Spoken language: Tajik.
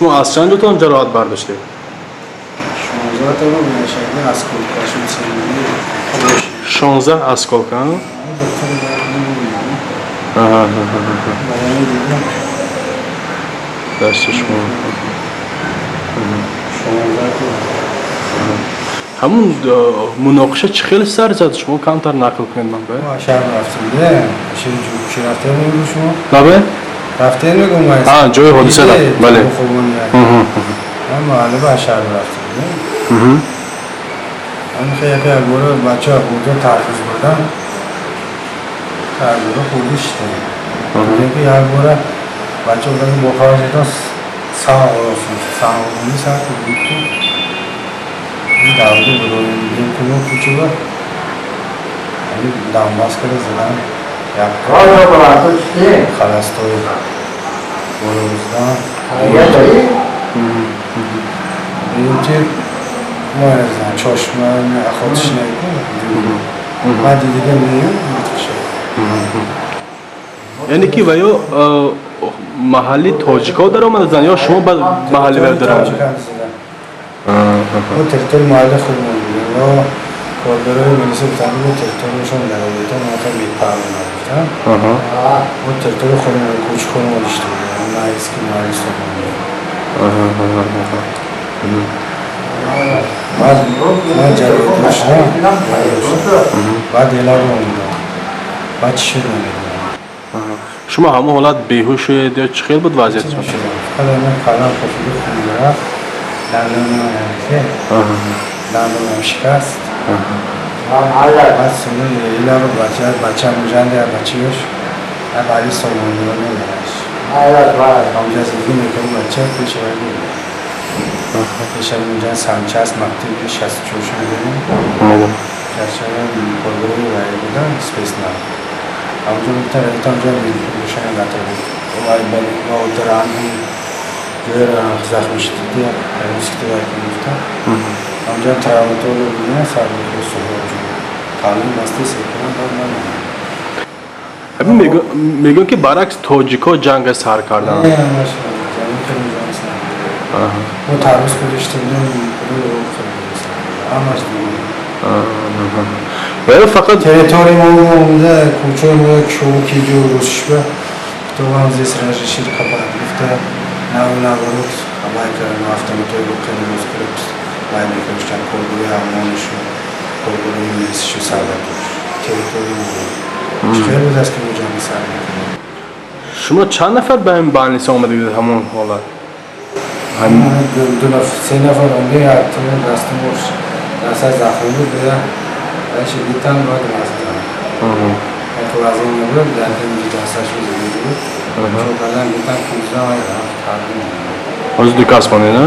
Шумо аз чанд ҷотон ҷароҳат бардоштед? 16 та мешавад, осколкашон сенги. 16 осколка? Доктор. Аҳа. Дасти шумо. 16 та. Ҳамун муноқиша чӣ хел сар зад, шумо камтар нақл кунед ман ба. Мо шаҳр рафтем, де. Ши ҷӯши рафтем мегӯ шумо? Лабе? Рафтем мегӯ ма. А, ҷои ҳодиса рафт, бале. Ман маҳалла ба шаҳр рафтем, де. Ҳамин хел яке як бора бачаҳо хурда тарбуз бурдан. Тарбузро хурда шитем. Яке як бора бача будан бо хабар шудан сағ сағ сар кунед. Ин давда бурдем куно кӯчаба. Ҳамин дамбас карда задан. Як холостой боло задан. Ин ки ма не чошма охотиш накун. Ман дидига меём. Яъне ки ва ё маҳалли тоҷикҳо даромада зан ё шумо ба маҳалли ва даромада? Мо территорияи маҳалли худмон будем. Ё коргарои милиса гуфтанд, мо территорияшон даромадем, мо хеле бепарво гуфтам. Мо территорияи худмон, кӯчи худмон дошта будем. На ки маҳалли сомон. Баъд ман ҷароҳат шудам. Баъд эла омадам. Баъд чӣ шуд, намедонам. Шумо ҳамон ҳолат беҳуш шудед ё чӣ хел буд вазъиятшон? Фақат ҳамин қалам кофида хун рафт. Дандонам дандонам шикаст. Баъд сони илава бача бача мужанди бачаёш як али сомониро мебараш. Ҳамҷа зиндагӣ мекард бача пеши вай буд. Пеша унҷа санчаст мактаби 64 медонем. Медонам. 64 коргарои вай будан, спецназ. Ҳамҷо гуфтан, рафтам ҷо мешана гатар буд. Вай бали ҷоеро захми шудиди русики вай гуфтан. Ҳамҷо травматолог будем, сарбозо суҳроб қалим баста секунам, баъд ман Ҳамин мегӯянд, ки баръакс тоҷикҳо ҷанга сар карданд. Не, ҳамаш мо тарбуз гузошта будем, ҳамаш. Ва ё фақат Территория мо омада, кӯчаи мо чӯки ҷо русшба, кто вам здесь разрешил копать, гуфта, нав наоборот абай кардан, автоматҳои боқини роз кард, вай мекарданд, коргари амонишу, коргари милисишу, солдатош. Территория мо чӣ хел будаст, ки мо ҷанги сар мекунем? Шумо чанд нафар ба ҳамин больница омада будед ҳамон ҳолат? Ду нафар, се нафар омада, як дастам дасташ захмӣ буд, даши дитам, баъд рафтам. Як вазин набуд, дар дасташ зида буд. Чо кардан, дитам, кузда, рафт. Ҳозир ду кас монед, а?